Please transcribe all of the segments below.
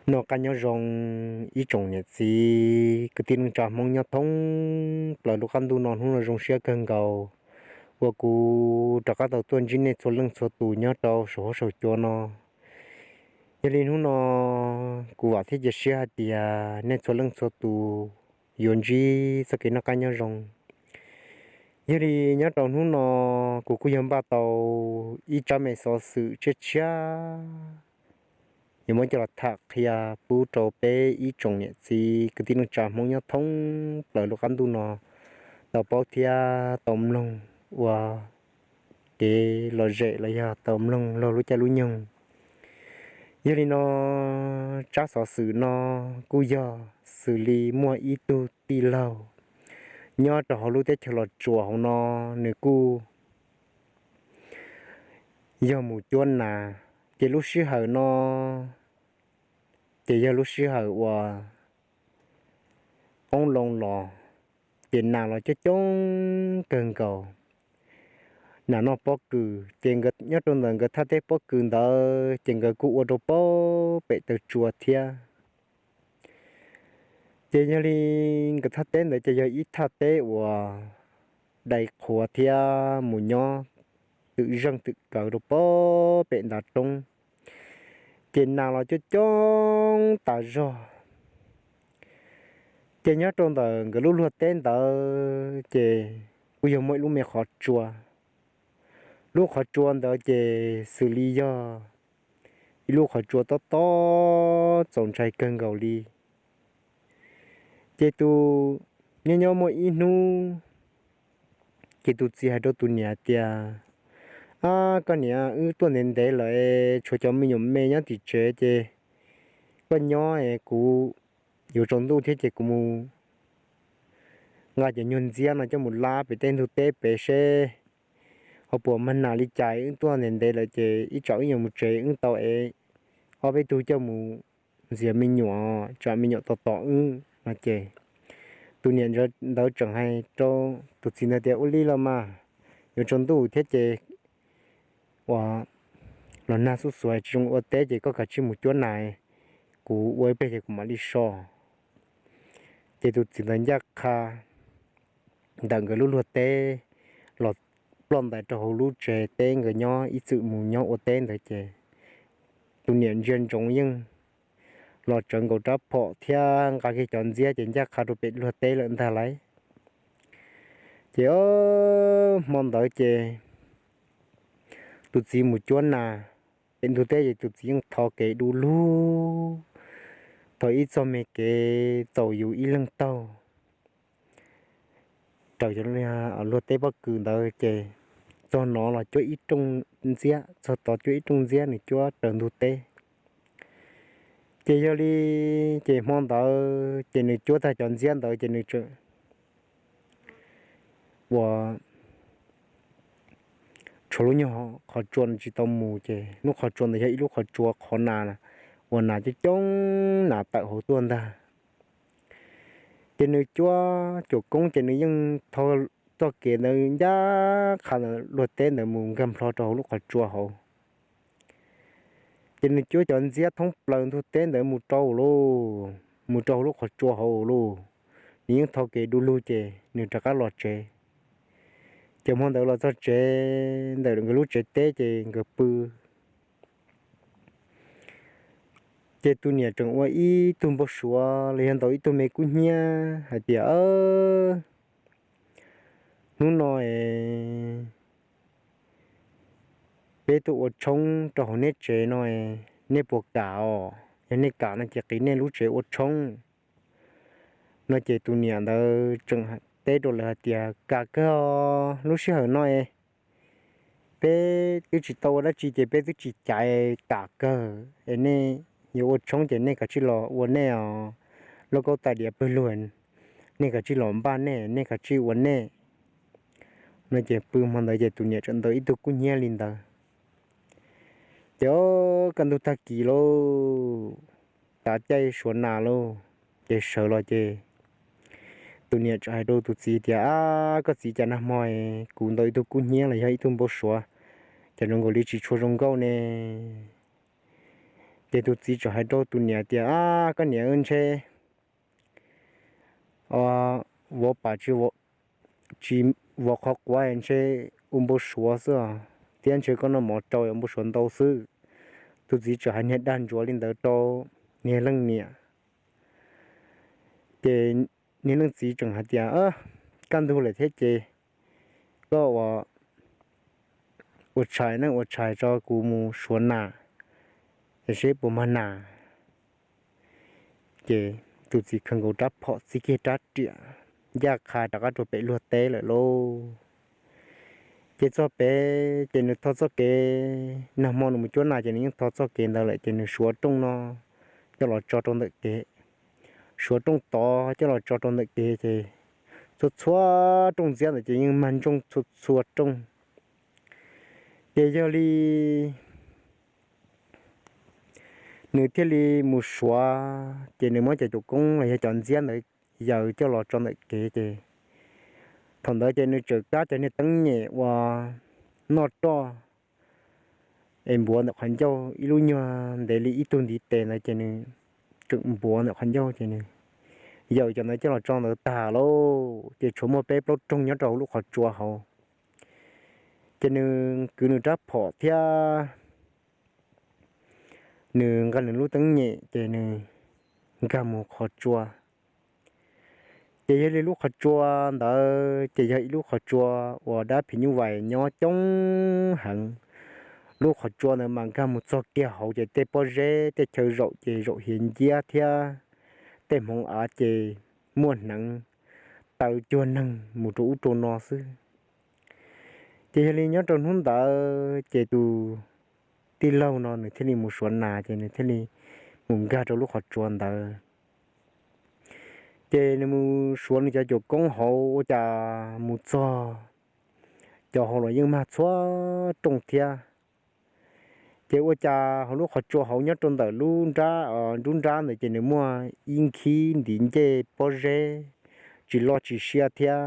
Noj qab nyob zoo ib tsoom niam txiv kwv tij neej tsa Hmoob nyob thoob plaws lub qab ntuj no. Hnub no zoo siab kawg nkaus uas kuv rov qab tau tuaj ntsib nej txhua leej txhua tus nyob rau saum huab saum cua no. Yog li hnub no kuv vam thiab cia siab hais tias nej txhua leej txhua tus yuav ntsib txoj kev noj qab nyob zoo. Yog li nyob rau hnub no kuv kuj yog npaj tau ib tsab me xov xwm tshiab tshiab yuav muab coj los tham qhia pub rau peb ib tsoom niam txiv kwv tij neej tsa Hmoob nyob thoob plaws lub qab ntuj no tau paub thiab tau mloog ua kev lom zem los yog tau mloog laug lub caij lub nyoog. Yog li no tsab xov xwm no kuj yog xws li muaj ib tug tij laug nyob rau hauv lub teb chaws Los Tsuas hauv no, nws kuj yog mus cuab nas. Ces lub sij hawm no ces yog lub sij hawm uas qoob loo los, ces nas los coob coob kawg nkaus. Nas noj pob kws ces nyob rau ntawm nkawd thaj teb pob kws ntawd ces nkawd kuj ua rau pem taw tsua thiab. Ces yog li nkawd thaj teb ntawd ces yog ib thaj teb uas dai qhuav thiab mus nyob twm zeej twm kawv rau pem ntav roob. Ces nas los coob coob tas zog. Ces nyob rau ntawm nkawd lub luag teb ntawd ces kuj yog muaj ib lub me qhov tsua. Lub qhov tsua ntawd ces xws li yog ib lub qhov tsua tob tob txaus ntshai kawg nkaus li. Ces tus, nyob nyob muaj ib hnub, ces tus txiv hais rau tus niam tias, Ab, koj niam, wb tuaj ntev ntev lawm, tshuav cov me nyuam me nyob tim tsev, ces koj nyob es kuv yuav tsaus ntuj thiab ces kuv mus nqa cov nyuag ntxiab no coj mus lab pem tej ntug teb pem seb ho puas mag nas li cas. Wb tuaj ntev ntev lawm ces ib tsam wb yuav mus tsev wb tau es ob peb tug coj mus ntxias me nyuam, tsam me nyuam tos tos wb no. Ces tus niam ntawd tseem hais rau tus txiv ntawd tias, Ua li los mas, yuav tsaus ntuj thiab ces uas los nag xuj xuav tsis zoo ua teb ces koj kav tsij mus cuab nas, kuv ua ib pliag ces kuv mam li so. Ces tus txiv ntawd ncaj qha ntawm nkawd lub luag teb los ploj ntais rau hauv lub tsev teb nkawd nyob ib txwm mus nyob ua teb ntawd ces tus niam ntsia ntsoov yeej los tsawv nkaus rab phom thiab nqa kiag cov ntxiab ces ncaj qha rau pem luag teb lawm ntag lauj. Ces hmo ntawd ces tus txiv mus cuab nas pem ntug teb ces tus txiv yeej tho kev du lug, tho ib txoj me kev txaus yus ib leeg taug raws cov luag teb pob kws ntawd ces txog no los cuab ib rooj ntxiab, txog tod cuab ib rooj ntxiab, nws cuab raws ntug teb. Ces yog li, ces hmo ntawd ces nws cuab tag cov ntxiab ntawd ces nws ua tshuav lub nyuag qhov tsua no tsis tau mus ces lub qhov tsua ntawd yog ib lub qhov tsua qhov nas uas nas coob coob, nas tawm hauv tuaj ntag. Ces nws cuab cuam koob ces nws yeej tho txoj kev ntawd ncaj qha luag teb ntawd mus nkag nplho rau hauv lub qhov tsua hauv. Ces nws cuab cov ntxiab thoob plaws ntug teb ntawd mus rau lauj, mus rau hauv lub qhov tsua hauv lauj. Nws yeej tho kev du lug ces nws rov qab los tsev. Ces hmo ntawd los txog tsev ntawm nkawd lub tsev teb ces nkawd pw. Ces tus niam tseem ua ib tug npau suav los yog ntaus ib tug me kub hnyiab hais tias, Hnub no es peb tuaj ua tshoob rau hauv neb tsev no, nej puas kam os? Yog nej kam no ces qiv nej lub tsev ua tshoob. No ces tus niam ntawd tseem teb rau lawv hais tias, Kam kawg, lub sij hawm no es peb twb tsis tau ua dab tsi ces peb twb tsis caiv, kam kawg es nej yuav ua tshoob ces nej kav tsij los ua nej os. Lauj kaub tais diav pawg lug, nej kav tsij los npaj nej, nej kav tsij ua nej. No ces pw hmo ntawd ces tus niam tseem ntaus ib tug kub hnyiab li ntawd. Ces kaj ntug tag kis lauj, tav caij suav nas lauj, ces sawv los ces tus niam tseem hais rau tus txiv tias, Ab, koj txiv, cas nag hmo kuv ntaus ib tug kub hnyiab los yog ib tug npau suav, cas zoo nkaus li tsis tshua zoo nkauj ne? Ces tus txiv txawm hais rau tus niam tias, Ab, koj niam, ntshe vov pam tsis vov qhov quav, ntshe ua npau suav xwb os, thiab ntshe koj noj mov rau ua npau suav ntau xwb. Tus txiv txawm hais niag dag ntsuav li ntawd rau niag leej niam. Ces niag leej txiv tseem hais tias, Kaj ntug lawm thiab ces koj ua, ua tshais neej ua tshais tso, kuv mus suav nas, es seb puas mag nas. Ces tus txiv khaws nkaus rab phom txib kiag rab riam ncaj qha rov qab rau pem luag teb lawm lauj. Ces txog pem ces nws tho txoj kev, nag hmo nws mus cuab nas ces nws yeej tho txoj kev ntawd lawm ces nws suav rooj no coj los tso rau ntawm kev, suav rooj tod coj los tso rau ntawm kev ces txhua txhua rooj ntxiab ntawd ces yeej mag ntsooj txhua txhua rooj. Ces yog li nws thiaj li mus suav ces nws muab cov caum koob los yog cov ntxiab ntawd yaws coj los tso ntawm kev ces thaum ntawd ces nws txawm kab cov niag teeb nyem ua noj roj es npuav ntawm qhov ncauj ib lub nyuag ntev li ib tug ntiv tes ntawd ces nws tseem npuav ntawm qhov ncauj ces nws yaws cov ntawd coj los tso ntawd tag lauj ces tshuav muaj peb plaub rooj nyob rau hauv lub qhov tsua hauv. Ces nws kwv nws rab phom thiab nws nqa nws lub teeb nyem ces nws nkag mus qhov tsua. Ces yog li lub qhov tsua ntawd ces yog ib lub qhov tsua uas dab phim nyuj vais nyob coob heev. Lub qhov tsua ntawd mas nkag mus txog kiag hauv ces tej pob zeb tej chaw zaum ces zaum hiav nciab thiab tej hmoov av ces muaj hneev taw cuag neeg mus rau ub rau no xwb. Ces yog li nyob rau hnub ntawd ces tus tij laug no nws thiaj li mus suav nas ces nws thiaj li mus nkag rau lub qhov tsua ntawd. Ces nws mus suav nws cov caum koob hauv ua cas mus txog cov hauv los yeej mag txhua rooj thiab. Ces ua cas hauv lub qhov tsua hauv nyob rau ntawm lub nrab, nruab nrab ntawd ces nws muaj ib nkhib ntiv ncej pob zeb tsis loj tsis siab thiab.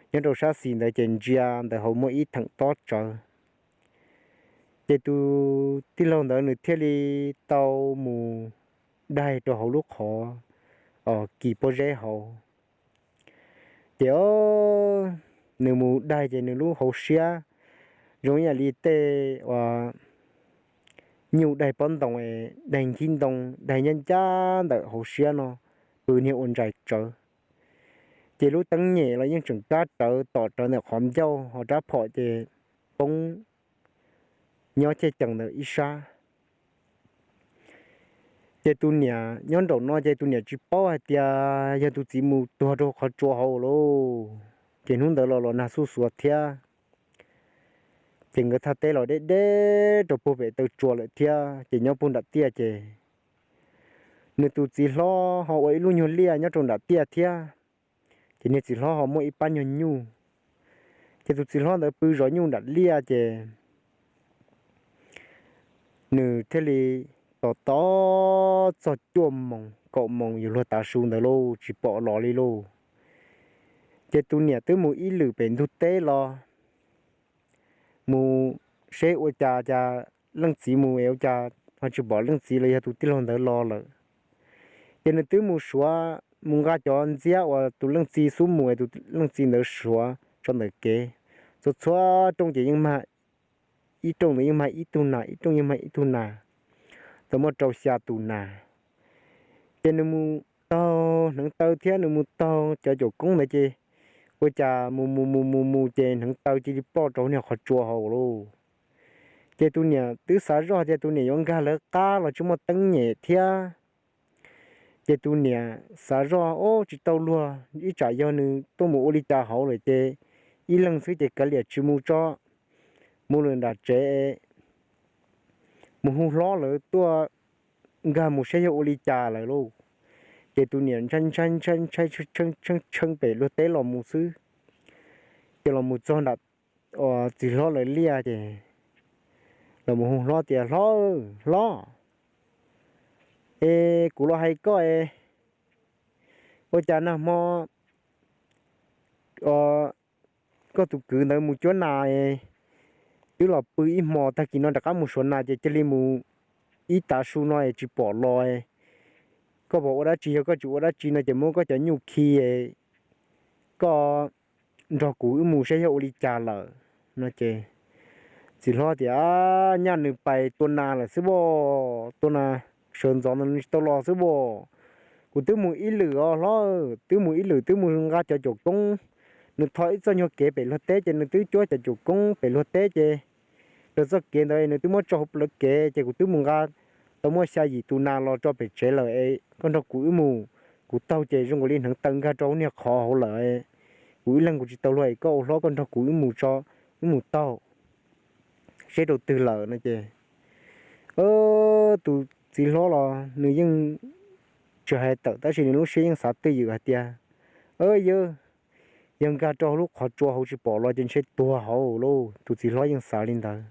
Nyob rau sab xis ntawd ces ntsia ntawd hauv muaj ib theem tob tsawv. Ces tus tij laug ntawd nws thiaj li tau mus daig rau hauv lub qhov kis pob zeb hauv. Ces o, nws mus daig ces nws lub hauv siab zoo ib yam li tej uas nyuj daig pob ntoo, daig nkhib ntoo, daig ncaj ncaj ntawm hauv siab no, pw niag ua ntsais tsawv. Ces lub teeb nyem los yeej tseem kab rawv tom rawv ntawm qhov ncauj, ho rab phom ces poob nyob ceg cees ntawm ib sab. Ces tus niam nyob nraum no ces tus niam tsis paub hais tias yog tus txiv mus tuag rau qhov tsua hauv lauj. Ces hnub ntawd los los nag xuj xuav thiab. Ces nkawd thaj teb los deb deb rau puag pem taw tsua lawm thiab, ces nyob puag nram tiaj ces nws tus txiv hlob ho ua ib lub nyuag liaj nyob rau nram tiaj thiab. Ces niag txiv hlob ho muaj ib pab nyuag nyuj. Ces tus txiv hlob ntawd pw zov nyuj nram liaj ces nws thiaj li tos tos txog cuaj moos kaum moos yuav luag tav su ntawd lauj, tsis pom los li lauj. Ces tus niam twb mus ib lwm pem ntug teb los mus seb ua cas cas leej txiv mus es ua cas ho tsis pom leej txiv los yog tus tij laug ntawd los lawm. Ces nws twb mus suav, mus nqa cov ntxiab uas tus leej txiv xub mus es tus leej txiv ntawd suav tso ntawm kev, txhua txhua rooj ces yeej mag, ib rooj ntawd yeej mag ib tug nas, ib rooj yeej mag ib tug nas, tau muaj rau xya tus nas. Ces nws mus taug hneev taw thiab nws mus taug cov caum koob ntawd ces ua cas mus mus mus mus mus ces hneev taw cia li ploj rau niag qhov tsua hauv lauj. Ces tus niam twb xav zoj tias tus niam yuav nkag lawv qab los tsis muaj teeb nyem thiab. Ces tus niam xav zoj, Ob, tsis tau luag, ib tsam yog nws tuaj mus ua li cas hauv lawm ces ib leeg xwb ces kav liam tsis mus tso, mus lawm nram tsev mus hu hlob lawv tuaj nkag mus saib yog ua li cas lawm lauj. Ces tus niam ntshai ntshai ntshai ntshai tshee tshee pem luag teb los mus xwb. Ces los mus txog nram txiv hlob lawv liaj ces los mus hu hlob tias, Hlob, hlob, es kuv los hais koj es, ua cas nag hmo koj tus kwv ntawd mus cuab nas es twb los pw ib hmos, tag kis no rov qab mus suav nas ces cia li mus ib tav su no es tsis pom los, koj puas ua dab tsi? Yog koj tsis ua dab tsi no ces muab koj cov nyuj khi, koj nrog kuv wb mus saib yog ua li cas lawm no ces txiv hlob tias, Nyaj nws pais tua nas lawm xwb as, tua nas sawv ntxov ntawd nws tsis tau los xwb as. Kuv twb mus ib lwm os hlob, twb mus ib lwm, twb mus nqa cov caum koob. Nws tho ib txoj nyuag kev pem luag teb ces nws twb cuab cov caum koob pem luag teb ces luag txoj kev ntawd nws twb muab tso hauv plawv kev ces kuv twb mus nqa tau muaj xya yim tus nas los tso pem tsev lawm es koj nrog kuv wb mus. Kuv taug ces zoo nkaus li hneev taw nkag rau niag qhov hauv lawm. Kuv ib leeg kuv tsis tau luag es koj ua hlob koj nrog kuv wb mus tso, wb mus taug seb rau twg lawm no ces tus txiv hlob los nws yeej tsis hais tawm tab sis nws lub siab yeej xav twj ywm hais tias, Yog, yog nkag rau hauv lub qhov tsua hauv tsis pom los ces ntshe tuag hauv lauj. Tus txiv hlob yeej xav li ntawd.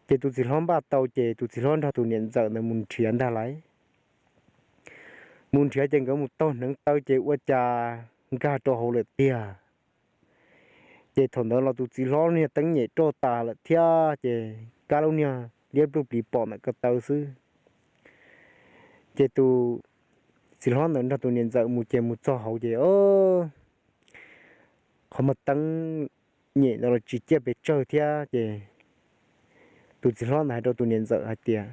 Ces tus txiv hlob npaj tau ces tus txiv hlob nrog tus niam ntxawm ntawd mus nrhiav ntag lauj. Mus nrhiav ces nkawd mus taug hneev taw ces ua cas nkag rau hauv lawm tiag. Ces thaum ntawd los tus txiv hlob niag teeb nyem roj tas lawm thiab ces kab lub niag liab pluj plis pom ntawm ko taw xwb. Ces tus txiv hlob ntawd nrog tus niam ntxawm mus ces mus txog hauv ces qhov muag teeb nyem ntawd los tsis ciaj pes tsawg thiab ces tus txiv hlob ntawd hais rau tus niam ntxawm hais tias,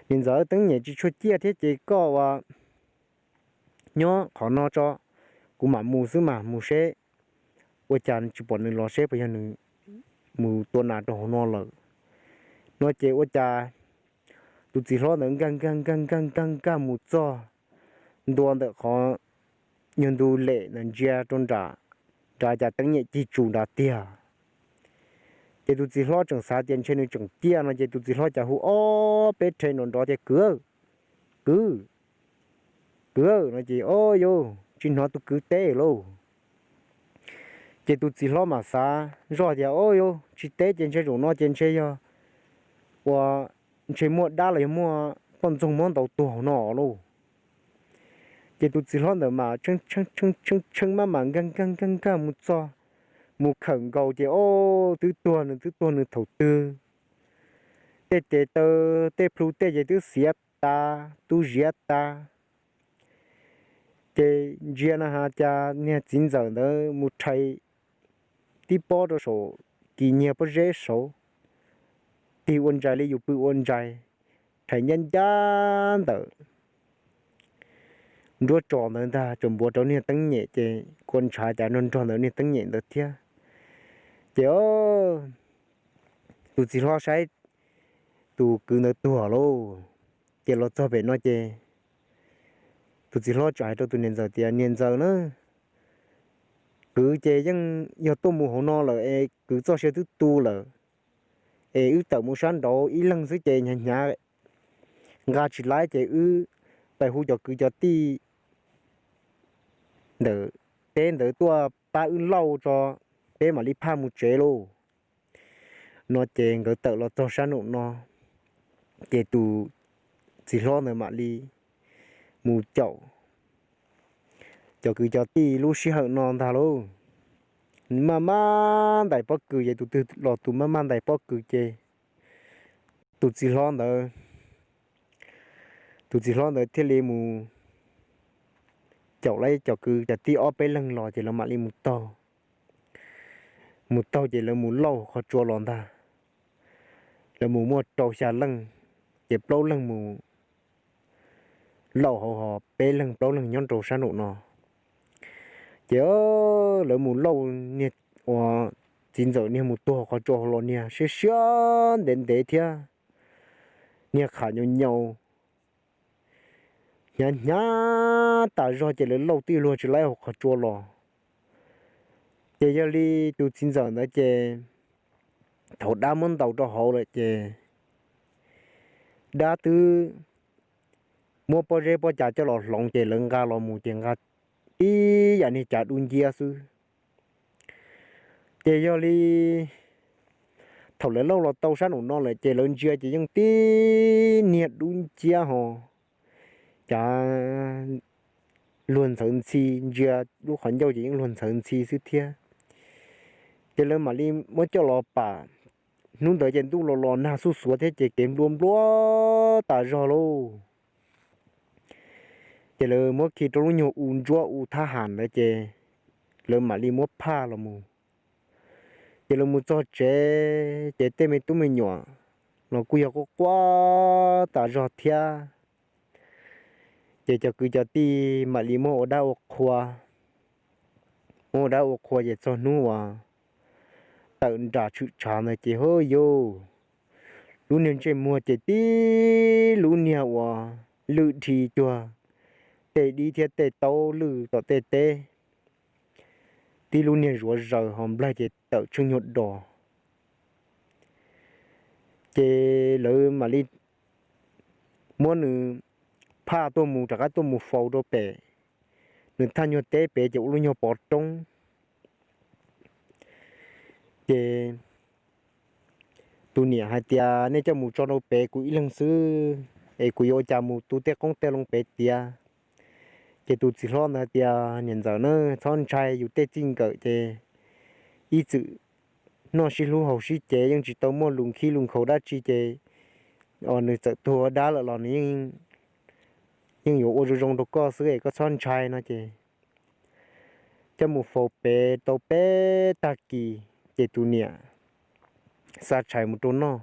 Niam ntxawm, teeb nyem tsis tshua ciaj thiab ces koj ua nyob qhov no tso, kuv mam mus xwb mas, mus seb ua cas tsis pom nws los seb puas yog nws mus tua nas rau hauv no lawm no ces ua cas tus txiv hlob ntawd nkag nkag nkag nkag nkag nkag mus txog ntua ntawm qhov nyuag ntu lem ntawd ntsia rau nram nrad cas teeb nyem cig tsus nrad tiag. Ces tus txiv hlob tseem xav tias ntshe nws tseem ciaj no ces tus txiv hlob cas hu ob peb rhe nrov nrov tias, Kwv, kwv, kwv no ces, O yau, tsis hnov tus kwv teb lauj. Ces tus txiv hlob mam xav zoj tias, O yau, tsis teb ces ntshe zaum no ces ntshe yog ua, ntshe muaj dab los yog muaj poj ntxoog muab ntaus tuag no lauj. Ces tus txiv hlob ntawd mas tshee tshee tshee maj mam nkag nkag nkag nkag mus txog, mus khawm nkaus ces, O, twb tuag nws, twb tuag nws thaum twg. Tej tes taw tej plhu tej ces twb xiav tas tu ziav tas. Ces ntsia na has cas niag txiv ntxawm ntawd mus rhais tib pob rau saum kis nyiag pob zeb saud, tig ua ntsais li yus pw ua ntsais, rhais ncaj ncaj ntawm nruab tsos ntawd ntag, tseem npuav rau niag teeb nyem ces kua ntshav cas nrog nrog ntawm niag teeb nyem ntawd thiab. Ces tus txiv hlob saib tus kwv ntawd tuag lauj. Ces los txog pem no ces tus txiv hlob txawm hais rau tus niam ntxawm tias, Niam ntxawm na, kwv ces yeej yog tuaj mus hauv no lawm es kwv txoj sia twb tu lawm, es wb tawm mus sab nraud ib leeg xwb ces hnyav hnyav nqa tsis laib ces wb pais hu cov kwv cov tij ntawm teb ntawd tuaj pab wb lauj tso, peb mam li phaj mus tsev lauj. No ces nkawd tawm los txog sab nraum no, ces tus txiv hlob ntawd mam li mus caum cov kwv cov tij lub sij hawm no ntag lauj. Maj maj ntais pob kws ces tus twg los tus maj maj ntais pob kws ces tus txiv hlob ntawd, tus txiv hlob ntawd thiaj li mus caum lawv cov kwv cov tij ob peb leeg los ces lawv mam li mus taug. Mus taug ces lawv mus lauj qhov tsua los ntag. Lawv mus muaj rau xya leej, ces plaub leeg mus lauj hauv, ho peb leeg plaub leeg nyob rau sab nraum no. Ces lawv mus lauj niag ua txiv ntxawm niag mus tuag qhov tsua hauv los niag siab siab ntev ntev thiab niag qham nyau nyau hnyav hnyav tas zog ces lawv lauj twb luag tsis laib hauv qhov tsua los. Ces yog li tus txiv ntxawm ntawd ces thaum dab muab ntaus rau hauv lawm ces dab twb muab pob zeb pob cas coj los hloov ces lawv nqa los mus ces nqa tib yam niag cav dub nciab xwb. Ces yog li thaum lawv lauj los tau sab nraum no lawm ces lawv ntsia ces yeej tib niag dub nciab ho cav luag ntxhawv ntxhi, ntsia lub qhov ncauj ces yeej luag ntxhawv ntxhi xwb thiab. Ces lawv mam li muab coj los pam Hnub ntawd ces ntuj los los nag xuj xuav thiab ces kev nplua nplua tas zog lauj. Ces lawv muab khi rau lub nyuag u ntsuab u thab ham ntawd ces lawv mam li muab phaj los mus. Ces lawv mus txog tsev ces tej me tub me nyuam los kuj yog quaj quaj tas zog thiab. Ces cov kwv cov tij mam li muab ua dab ua qhua, muab ua dab ua qhua ces txog hnub uas tawm nram tshwm tshav ntawd ces hov yus, lub niag ntsej muag ces tib lub niag uas lwj dhi cuag tej dib thiab tej taub lwj tom tej teb, tib lub niag zuav zaws ho nplaig ces tawm tsheej nyuag dos. Ces lawv mam li muab nws phaj tuaj mus rov qab tuaj mus faus rau pem nws thaj nyuag teb pem ces ua lub nyuag pov roob. Ces tus niam hais tias nej coj mus tso rau pem kuv ib leeg xwb es kuv yuav ua cas mus tu tej qoob tej loo pem tiav. Ces tus txiv hlob ntawd tias niam ntxawm na, txhob ntshai, yus tej txij nkawm ces ib txwm noj sib hlub haus sib cev yeej tsis tau muaj lus khib lus nkhaus dab tsi ces nws txawm tuag ua dab lawm los nws yeej yuav ua zoo zoo rau koj xwb es koj txhob ntshai no ces coj mus faus pem tau peb tag kis ces tus niam xa tshais mus rau noj.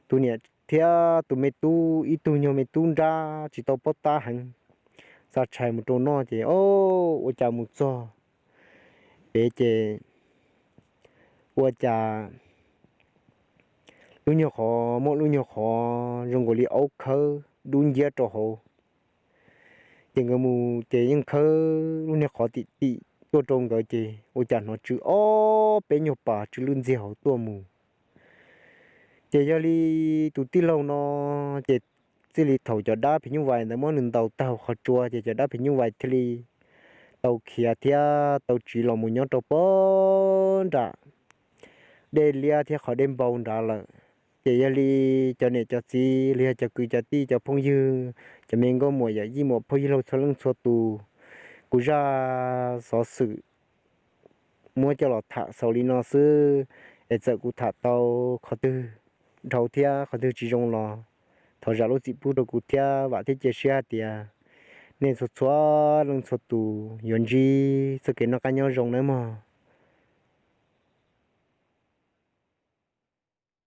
Tus niam thiab tus me tub ib tug nyuag me tub nrab tsis tau paub tab heev, xa tshais mus rau noj ces o, ua cas mus txog pem ces ua cas lub nyuag qhov muaj lub nyuag qhov zoo nkaus li aub khawb dub nciab rau hauv. Ces nkawd mus ces yeej khawb lub niag qhov tim tim tuaj rau nkawd ces ua cas hnov tsw ob peb nyuag pas tsw lwj ntxiag hauv tuaj mus. Ces yog li tus tij laug no ces txij li thaum cov dab phim nyuj vais ntawd muab nws ntaus tag hauv qhov tsua ces cov dab phim nyuj vais thiaj li tau khiav thiab tau tsiv los mus nyob rau pog nram dej liab thiab qhov dej npau nrad lawm. Ces yog li cov niam cov txiv los yog cov kwv cov tij cov phooj ywg, cov me nkauj muam yawm yij muam phauj yij laug txhua leej txhua tus, kuv zaj xov xwm muab coj los tham xaus li no xwb, es txawm kuv tham tau qhov twg dhau thiab qhov twg tsis zoo los thov zam lub txim pub rau kuv thiab vam thiab cia siab hais tias nej txhua txhua leej txhua tus yuav ntsib txoj kev noj qab nyob zoo nawb mog.